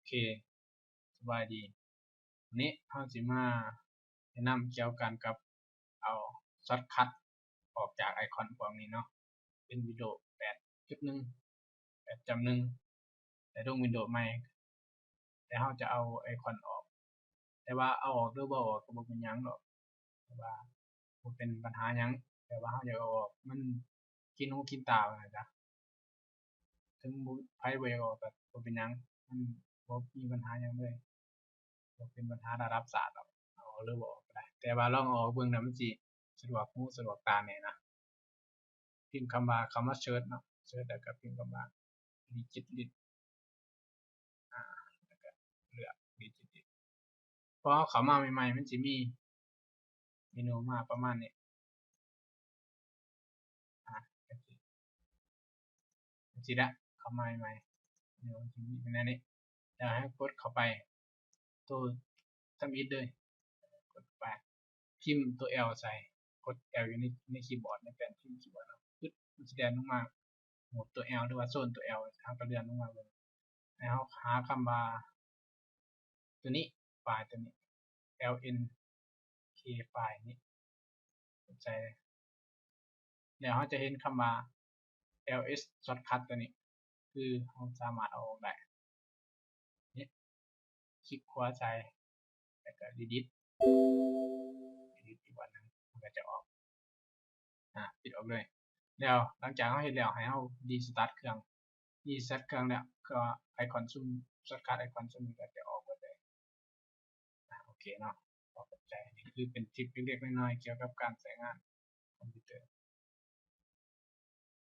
ເຄ ສະບາຍດີ. ວັນນີ້ເຮົາຊິມາແນະນຳກ່ຽວກັນກັບເອົາຊັອດຄັດອອກຈາກໄອຄອນພວກນີ້ເນາະ, ເປັນວິນໂດແປດຈຸດໜຶ່ງ ແປດຈຸດໜຶ່ງ ແລະລົງວິນໂດໃໝ່ ແຕ່ເຮົາຈະເອົາໄອຄອນອອກ, ແຕ່ວ່າເອົາອອກຫຼືບໍ່ເອົາອອກກໍບໍ່ເປັນຫຍັງດອກ, ແຕ່ວ່າບໍ່ເປັນບັນຫາຫຍັງ, ແຕ່ວ່າເຮົາຢາກເອົາອອກ ມັນກິນຫູກິນຕາວ່າຊັ້ນຊະ. ເຖິງບໍ່ ໃຜບໍ່ຢາກອອກກໍບໍ່ເປັນຫຍັງ, ມັນບໍ່ມີບັນຫາຫຍັງເລີຍ, ບໍ່ເປັນບັນຫາລະດັບຊາດດອກ, ເອົາອອກຫຼືບໍ່ອອກກໍໄດ້. ແຕ່ວ່າລອງເອົາອອກເບິ່ງນະ, ມັນຊິສະດວກຫູສະດວກຕາແດ່ນະ. ພິມຄຳວ່າ ຄຳວ່າເສີດເນາະ, ເສີດແລ້ວກໍພິມຄຳວ່າ Digit List ອາ ແລ້ວກໍເລືອກ Digit List. ພໍເຮົາເຂົ້າມາໃໝ່ໆ ມັນຊິມີເມນູມາປະມານນີ້ ອາ ຈັ່ງຊີ້ ຈັ່ງຊີ້ລະ. ເຂົ້າມາໃໝ່ໆ ເມນູມັນຊິມີເປັນແນວນີ້, ແລ້ວໃຫ້ກົດເຂົ້າໄປ ໂຕທຳອິດເລີຍ, ກົດໄປ ພິມຕົວ L ໃສ່, ກົດ L ຢູ່ໃນ ໃນຄີບອດ ໃນແປ້ນພິມຄີບອດເນາະ, ປຶບ ມັນຊິແລ່ນລົງມາ ໝູດຕົວ L ຫຼືວ່າໂຊນຕົວ L, ເຮົາກໍເລື່ອນລົງມາເບິ່ງ, ໃຫ້ເຮົາຫາຄຳວ່າ ຕົວນີ້ ໄຟລ໌ຕົວນີ້ L N K ໄຟລ໌ນີ້ ກົດໃສ່ເລີຍ, ແລ້ວເຮົາຈະເຫັນຄຳວ່າ L S Shortcut ຕົວນີ້ ຄືເຮົາສາມາດເອົາອອກໄດ້. ນີ້ ຄລິກຂວາໃສ່ ແລ້ວກໍ Delete Delete ອີກບາດໜຶ່ງ ມັນກໍຈະອອກ ອາ ປິດອອກເລີຍ. ແລ້ວຫຼັງຈາກເຮົາເຮັດແລ້ວ ໃຫ້ເຮົາ Restart ເຄື່ອງ, Restart ເຄື່ອງແລ້ວ ກໍໄອຄອນຊຸມ Shortcut ໄອຄອນຊຸມນີ້ກໍຈະອອກເບິດເລີຍ. ອາ ໂອເຄເນາະ, ຂໍຂອບໃຈ. ນີ້ຄືເປັນທິບເລັກໆນ້ອຍໆກ່ຽວກັບການໃຊ້ງານຄອມພິວເຕີ.